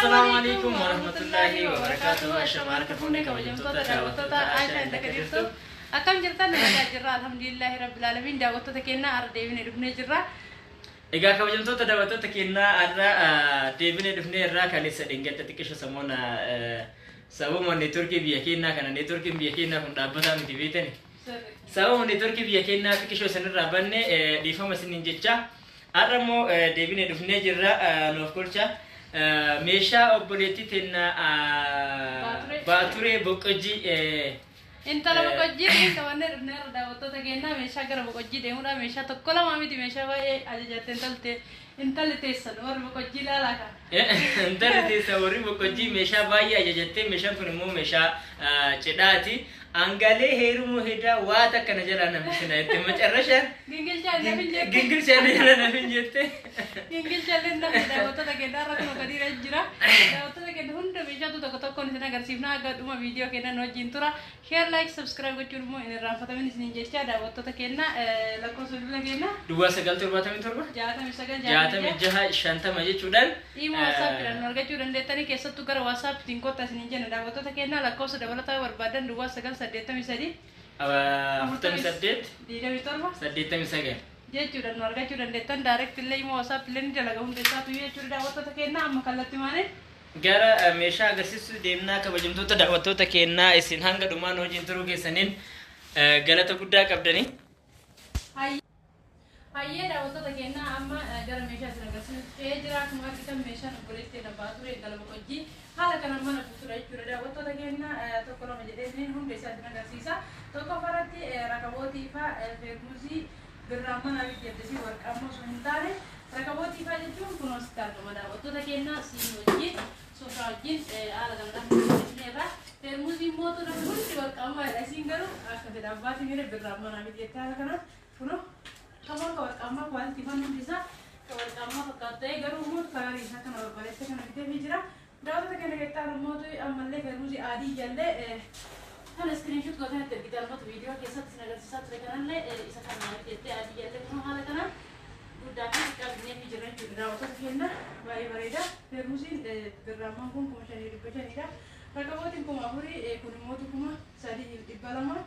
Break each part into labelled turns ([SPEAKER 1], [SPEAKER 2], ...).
[SPEAKER 1] Assalaamu alaikum warahmatullahi wabarakatuh. Ashama harka fuunee kabajamtoota daawwattoota Aishaa inda jirtu.
[SPEAKER 2] Akkam jirtan? Nagaa jirra, alhamdulillahi rabbil alamin. Daawwattoota keenna, har'a deebinee dhufnee jirra.
[SPEAKER 1] Egaa kabajamtoota daawwattoota keenyaa, har'a deebinee dhufnee irraa kaleessa dheengadda xiqqisho samoona sababuma neetworkii biyya keenyaa kana, neetworkiin biyya keenyaa kun dhaabbataa miti beetani. Sababuma neetworkii biyya keenyaa xiqqishoo isinirraa banne, dhiifama isiniin jecha. Har'a immoo deebinee dhufnee jirra, nuuf kolcha. Meeshaa obboleettii teenna Baaturee Boqqojjii.
[SPEAKER 2] Intala Boqojjii qabannee dhufnee irra, daawwattoota keenyaa. Meeshaa gara Boqojjii deemudha. Meeshaa tokko lama miti, meeshaa baay'ee ajajatte intalti, intalli teessan warri Boqojjii ilaalaa kan.
[SPEAKER 1] Intalli teessan warri Boqqojjii meeshaa baay'ee ajajattee, meeshaan kun immoo meeshaa cidhaati. Angalee heerumuu hedaa waa takka na jalaa nafisina jette macarrashaan.
[SPEAKER 2] Gingilchaa nafin jette.
[SPEAKER 1] Gingilchaa na jalaa nafin jette.
[SPEAKER 2] Gingilchaa illee nafni. Daawwattoota keenya, har'a kun gadiira jira. Daawwattoota keenya hunda meeshaatu tokko tokkoon isin agarsiifna. Akka dhuma viidiyoo keenya nu wajjin tura. Share, like, subscribe gochuun immoo hin irraanfatamin isiniin jecha. Daawwattoota keenya, lakkoofsa bilbila keenya
[SPEAKER 1] 0977
[SPEAKER 2] 69
[SPEAKER 1] 66 50 jechuudhaan.
[SPEAKER 2] Imo, WhatsAppiidhaan nu argachuu dandeettanii. Keessattuu gara WhatsAppiitiin kottaa isiniin jenna, daawwattoota keenya. Lakkoofsa dabalataa barbaadan 0983
[SPEAKER 1] 48
[SPEAKER 2] 27
[SPEAKER 1] 89
[SPEAKER 2] jechuudhaan nu argachuu dandeettan. Direct illee imo, WhatsApp illee ni dalaga hunda isaatu jechuudha. Daawwattoota keenya, amma kallattii maanii
[SPEAKER 1] gara meeshaa agarsiisuu deemnaa. Kabajamtoota daawwattoota keenyaa, isin hanga dhumaan hojiin turuu keessaniin galata guddaa qabdanii.
[SPEAKER 2] Hayyee daawwattoota keenyaa, amma gara meeshaa isin agarsiisutti ce'ee jira. Akkuma argitan meeshaan obboleettii na Baaturee intala Boqojjii haala kanaan mana guutuudha jechuudha. Daawwattoota keenya, tokko lama jedhee isiniin hunda isaa isin agarsiisa. Tokkoffaarratti rakabootii faa, feermuzii birraan manaa jette, warqaammoo osoo hin taane. Rakabootii faa jechuun kun asitti argama, daawwattoota keenya, siinii wajjin, sofraa wajjin haala kanaan qopheessineerra. Feermuzii mootu namni hundi warqaammaadha. Isiin garuu akka fedha abbaatiin jedhe birraan manaa jette. Haala kanaan kunoo kamoon ka warqaammaa, quality fan hundi isaa ka warqaammaa fakkaatu ta'ee, garuu immoo kalarii isaa kana barbaadette kana biteefii jira. Daawwattoota keenya, keessaan immoo ammallee feermuzii adii jallee kana screenshot gootan itti ergitan mootu viidiyoo keessatti isin agarsiisaa ture kanallee isa kana naaf jettee, adii jallee kunoo haala kanaan guddaa fi xiqqaa binneefii jira jechuudha. Daawwattoota keenya, baay'ee bareeda. Feermuziin birraammaan kun 5500dha. Rakabootiin 4000, kun immoo 3200.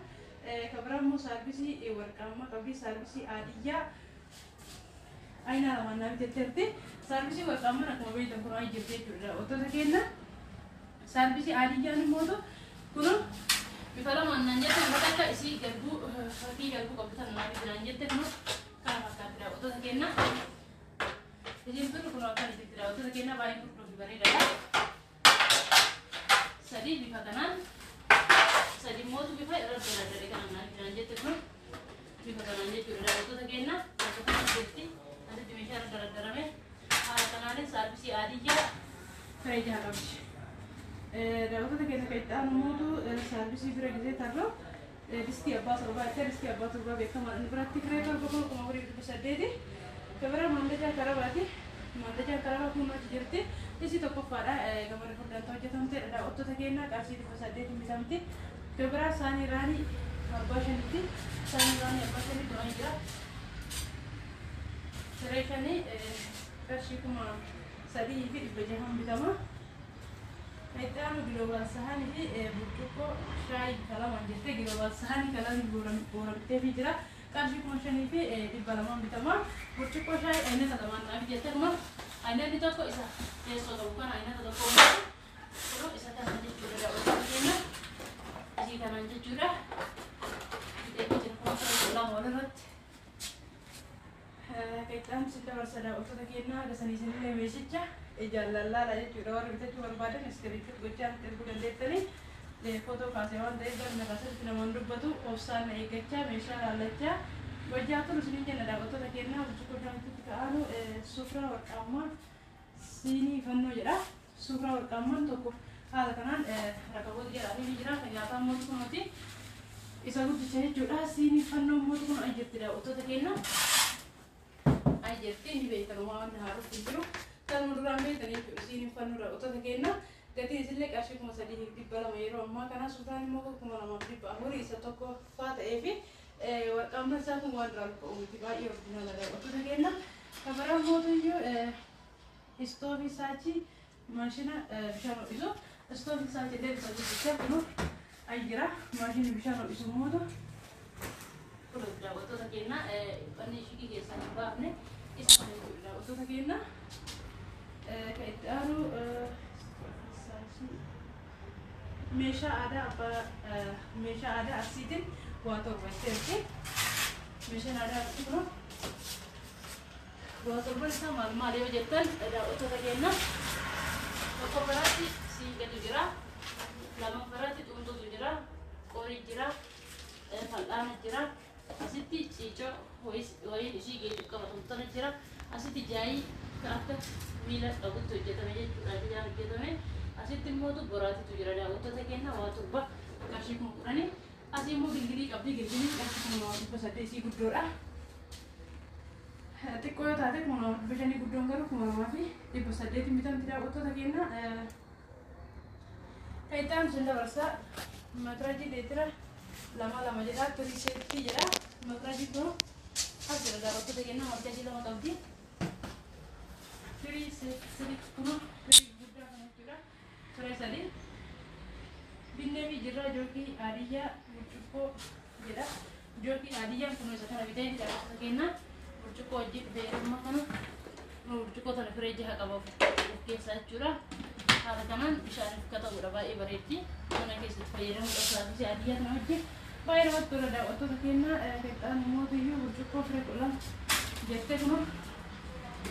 [SPEAKER 2] Kabiraa immoo saarbisii warqaammaa qabdi, saarbisii adiyyaa aynaa lamaan naaf jetteerti. Saarbisii warqaammaan akkuma beektan kun ayi jirti jechuudha, daawwattoota keenya. Saarbisii adiyyaan immoo kun bifa lamaan naan jette, bifa takka isii garbuu, fakkii garbuu qabdu tan naaf naan jette, kun kana fakkaatti, daawwattoota keenya. Isiin tun kun akkana jirti, daawwattoota keenya, baay'ee furdoo fi bareedaadha. Sadii bifa kanaan, sadi mootu bifa irra daldale kana naaf naan jette, kun bifa kanaan jechuudha, daawwattoota keenya. Akka kana jirti, asitti meeshaa irra daraddarame haala kanaanis saarbisii adiyyaa firee jaha qabdi. Daawwattoota keenya, kan itti aanu mootu saarbisii bira gisee tarroo distii abbaa torbaa jettee, distii abbaa torbaa beekamaa inni biratti firee torba kun 4800. Kabira maandajaa karabaati. Maandajaan karabaa kun achi jirti. Isii tokkoffaadha. Gamarri furdaan hojjetamteedha. Daawwattoota keenya, qarshii 800 bitamti. Kabira saanii raanii abbaa shanitti. Saanii raanii abbaa shanii kun jira. Siree shanii qarshii 3600n bitama. Itti aanu global saanii fi burcuqqoo shaayii bifa lamaan jettee, global saanii kalarii boora bitteefii jira. Qarshii 5200n bitama. Burcuqqoo shaayii aynata lamaan naaf jette, kuma aynanni tokko isa teessoo qabu kana, aynata tokko immoo kunoo isa kana jechuudha, daawwattoota keenya. Isii kanaan jechuudha. Bitee jira kuma lama walirratti. Qixxaan sin dabarsa, daawwattoota keenyaa, haga sanii isinillee meeshicha ijaan lallaala jechuudha. Warri bitachuu barbaadan screenshot gochaa nutti erguu dandeettanii. Footoo kaasee waan ta'eef galma irraa sirriitti namaan dubbatu, obsaan na eeggachaa, meeshaa laallachaa wajjaa turu isiniin jenna, daawwattoota keenyaa. Burcuqqoo shaayitutti ka'aanu sufraa warqaammaa siinii fannoo jedha. Sufraa warqaammaan tokko haala kanaan rakaboota jedhaa fi jira. Kan nyaataa mootu kunooti isa guddicha jechuudha. Siinii fannoo mootu kun ay jirti, daawwattoota keenya, ay jirti. Ni beektan, waan haarofti hin jiru. Kanuma duraan beektan jechuudha siinii fannoo, daawwattoota keenya. Gatiin isillee qarshii 3200 yeroo ammaa kana. Sufraan immoo 2400, isa tokkoffaa ta'ee fi warqaammaan isaa kun waan duraan lukka'u miti, baay'ee original, daawwattoota keenya. Kabaraan mootuyyuu istoofii saachii Maashina bishaan ho'isu istoofii isaa jedhee bisa gurgurtaa kun ay jira. Maashinni bishaan ho'isu mootu daawwattoota keenya wanni ishii keessaa hin baafne isa kana jechuudha. Daawwattoota keenya, kan itti aanu meeshaa aadaa abbaa meeshaa aadaa Arsiitiin waa 7 jetteerti. Meeshaan aadaa Arsii kun waa torban isaa maal maal yoo jettan, daawwattoota keenya, tokkoffaraatti siinqetu jira, lammaffaraatti xuunxuutu jira, qorii jira, fal'aana jira, asitti ciicoo wayiin ishii geetu qabatu tana jira, asitti jaayii kan akka miila qabutti hojjetame jechuudha, ajajaan hojjetame, asitti immoo boraatitu jira. Daawwattoota keenya, waa 7 qarshii 10,000. Asii immoo gilgilii qabdi. Gilgiliin qarshii 2,800 isii guddoodha. Xiqqoo yoo taate 2,500, guddoon garuu 2,800 bitamti, daawwattoota keenya. Kan itti aanu sin dabarsaa. Matirajii leetira 2 2 jedha, three set jedha. Matirajii kun as jira, daawwattoota keenya, matirajii 2 qabdi. Three set three kun firii guddaa kana jechuudha. Firee 3. Binnee fi jirraa jookii adiyyaa burcuqqoo jedha. Jookii adiyyaan kun isa kana bitee, daawwattoota keenya, burcuqqoo wajjin dhufee amma kana burcuqqoo tana firee 6 qaba of keessaa jechuudha. Haala kanaan bishaaniif akka ta'udha, baay'ee bareeddi. Mana keessatti fayyadamuudhaaf saafisee adiyyaa kana wajjin baay'ee namatti tola, daawwattoota keenya. Qixxaan mootiyyuu burcuqqoo firee 12 jettee kun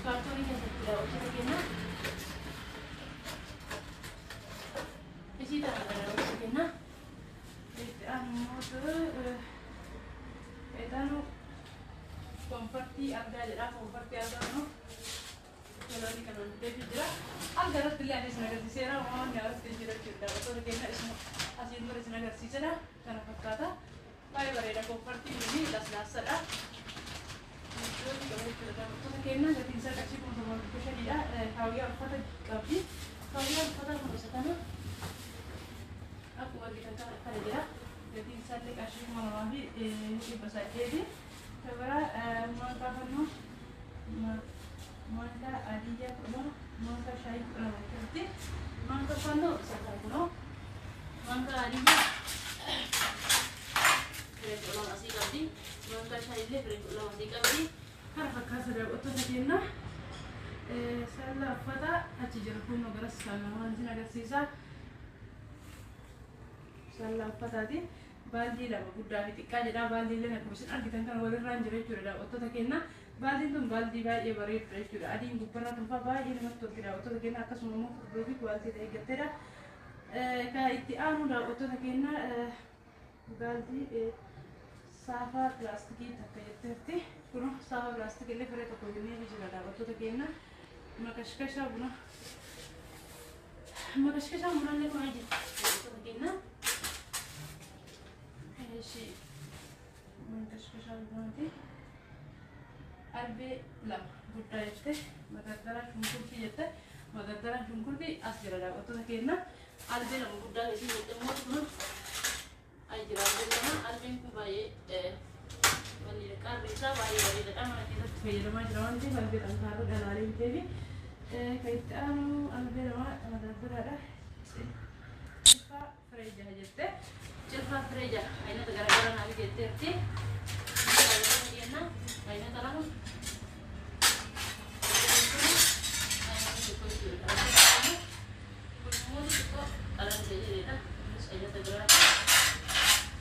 [SPEAKER 2] kaartoonii keessatti, daawwattoota keenya. Isii tana, daawwattoota keenya. Itti aanu mootu qixxaanu komfartii argaa jedha. Komfartii argaa kun Yeroonni kanaan dhufeefii jira. Alga irratti illee ani isin agarsiiseera. Waan irratti jira jechuudha. Daawwattoota keenya, isuma asiin dura isin agarsiisedha. Kana fakkaata. Baay'ee bareeda, komfartiin kun laslaassadha. Qabu jechuudha. Daawwattoota keenya, gatiin isaa qarshii 7,500dha. Kaawiyyaa uffata qabdi. Kaawiyyaa uffataa kun isa kana akkuma argitan kana kana jira. Gatiin isaa illee qarshii 2,800. Kabira maankaa fannoo maankaa adiyyaa 12, maankaa shaayii 12 jirti. Maankaa fannoo isa kana kunoo maankaa adiyyaa firee 12 asii qabdi. Maankaa shaayii illee firee 12 asii qabdi. Kana fakkaata, daawwattoota keenya. Salla uffata achi jira kunoo garas kaameraan isin agarsiisa. Salla uffataati. Baaldii 2 guddaa fi xiqqaa jedha. Baaldii illee akkuma isin argitan kana walirraan jira jechuudha, daawwattoota keenya. Baaldiin tun baaldii baay'ee bareedudha jechuudha. Adiin gubbarraa tun baay'ee namatti tolti, daawwattoota keenya. Akkasuma immoo furdoo fi quality ta'e eeggatteedha. Kan itti aanu, daawwattoota keenya, baaldii saafaa pilaastikii takka jetteerti. Kun saafaa pilaastikii illee firee 1 binnee jira, daawwattoota keenya. Makashkashaa buna. Makashkashaa bunallee kun jira, daawwattoota keenya. Eshi makashkashaa bunaati. Albee 2 guddaa jette, madardara shunkurtii jette. Madardara shunkurtii as jira, daawwattoota keenya. Albee 2 guddaa isin jette immoo kun ay jira albee 2. Albeen kun baay'ee wanni qarri isaa baay'ee bareedaadha, mana keessatti fayyadamaa jira waan ta'eef albee xankaarra dhalaalee biteefi. Kan itti aanu albee 2 madardaraadha. Cilfaa firee 6 jette. Cilfaa firee 6 aynata garaagaraa naaf jetteerti. Daawwattoota keenya, aynata 2 aynata 1 jechuudha. Kun immoo xiqqoo qalamtee jedheedha. Kunis aynata biraati.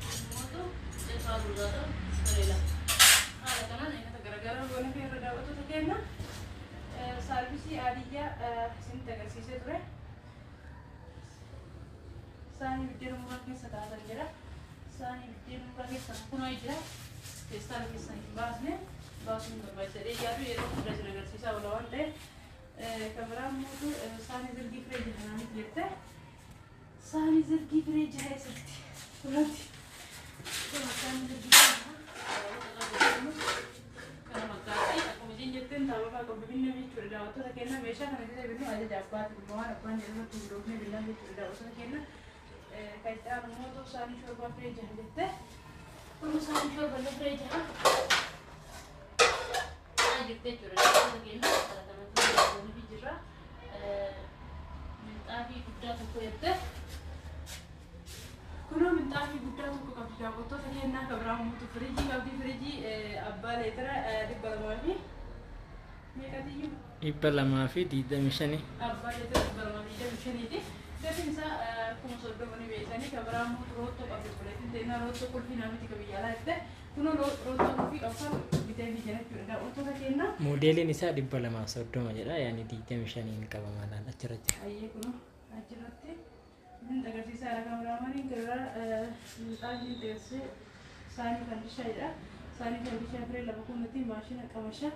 [SPEAKER 2] Kun immoo cilfaa gurguraatu firee 2. Haala kanaan aynata garaagaraa goona feerra, daawwattoota keenya. Saarvisii adiyyaa isinitti agarsiisee ture. Saanii biddeen muraa keessa kaa'atan jira. Saanii biddeen muraa keessa kunoo jira. Feestaala keessa hin baasne, baasuun barbaachisaadha. Yaadu yeroo hunda isin agarsiisaa oola waan ta'eef. Kan biraa immoo saanii zirgii firee 6 naaniif jette. Saanii zirgii firee 6 eessatti? Kunooti. Kun saanii zirgii firee 6. Kana fakkaatti akkuma isheen jetteen taabafaa qabdu binne jechuudha, daawwattoota keenya. Meeshaa kana keessa binnu ajaja abbaati, waan abbaan jedhu irratti hundoofnee binnaa jechuudha, daawwattoota keenya. Kan itti aanu immoo saanii shorbaa firee 6 jette. Kun saanii shorbaa firee 6 jirte jechuudha, daawwattoota keenya. Kana kanatti jirra. Minxaafii guddaa tokko jette. Kunoo minxaafii guddaa tokko qabdi daawwattoota kennaa kan biraa immoo firiijii qabdi. Firiijii abbaa leetira 200 fi meeqatiyyuu?
[SPEAKER 1] 225.
[SPEAKER 2] Abbaa leetira 225ti. Gatiin isaa 30,000 ni beeksisanii. Kan biraa immoo roottoo qabdi obboleettiin teennaa, roottoo qulfii namatti kan biyya alaa jette. Kunoo roottoo qulfii qabsan bitee fi jira jechuudha daawwattoota kennaa.
[SPEAKER 1] Moodeeliin isaa 230 jedha, yaani 25n qabama laal achirra jira.
[SPEAKER 2] Ayyee, kunoo achirratti inni agarsiisaa jira. Kaameraamaniin gara minxaafii teessee saanii fandishaa jedha. Saanii fandishaa firee lama kunnati maashina qamashaa.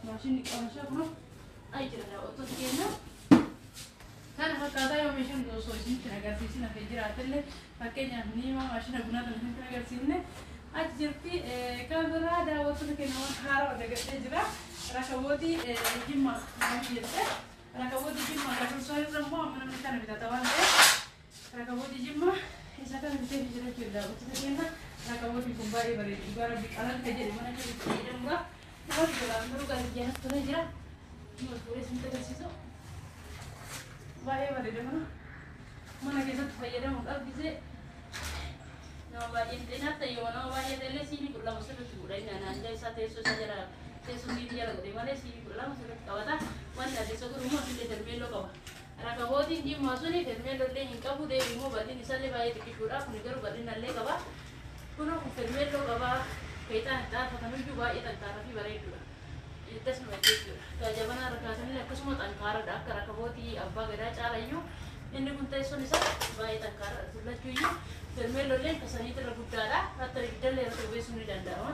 [SPEAKER 2] Maashinni qamashaa kunoo ayi jira daawwattoota kennaa. Kana fakkaataa yoo meeshaan osoo isinitti agarsiisin hafee jiraatellee, fakkeenyaaf niimaa maashina bunaa kana isinitti agarsiifne achi jirti. Kan biraa daawwattoota keenya waan haaraa dagadhee jira. Rakabootii Jimmaa maal jette? Rakabootii Jimmaa kan dursaa irra immoo amma namni kana bitata waan ta'eef rakabootii Jimmaa isa kana bitee jira jechuudha daawwattoota keenya. Rakabootiin kun baay'ee bareedu. Dhugaa Rabbi qalal ka jedhe mana keessatti fayyadamuudhaaf namatti tola. Garuu gaarii tolee jira. Ni ol fuudhee isinitti agarsiisu. Baay'ee bareeda mana keessatti fayyadamuudhaaf gisee nama baay'een xinaaf ta'e, yoo nama baay'ee ta'ellee siinii 12 sirriitti godha. Inni naannoo isaa teessoo isaa jala, teessoo siinii jala godhe malee siinii 12 sirriitti qabata. Wanti adda isa godhu immoo asillee fermeelloo qaba. Rakabootiin Jimmaa suni fermeelloo illee hin qabu, deebi immoo bal'inni isaallee baay'ee xiqqishuudha. Kuni garuu bal'ina illee qaba. Kunoo kun fermeelloo qaba. Feexaan itti aarfatanuyyuu baay'ee xankaaraa fi bareedduudha. Akkasuma jechuudha. Jabanaa irra kaasanillee akkasuma xankaaradha. Akka rakabootii abbaa gadaa caalayyuu inni kun teessoon isaa baay'ee xankaaradha. Tullachuuyyuu fermeellolleen kasaniitu irra guddaadha. Hatta ibiddallee irratti bobeessuun ni danda'ama.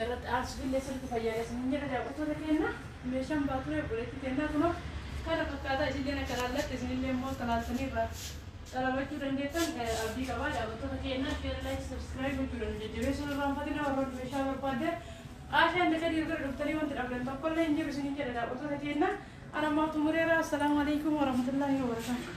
[SPEAKER 2] Irratti aarsuufillee sirriitti fayyadamu hin jira daawwattoota kenna. Meeshaan baaturee obboleettii kennaa kunoo kana fakkaataa. Isinillee akka laallatte, isinillee immoo akka laaltanii irraa xalabachuu dandeettan abdii qabaa. Daawwattoota kennaa, share, like, subscribe gochuudhaan jajjabeessuun irraanfatina. Warroonni meeshaa barbaaddan Aashaan Dakadii bira dhuftanii wanti dhabdan tokkollee hin jiru isinin jedha daawwattoota keenya. Ana ammaaf xumureera. Assalaamu alaikum warahmatullaahi wabarakaatuh.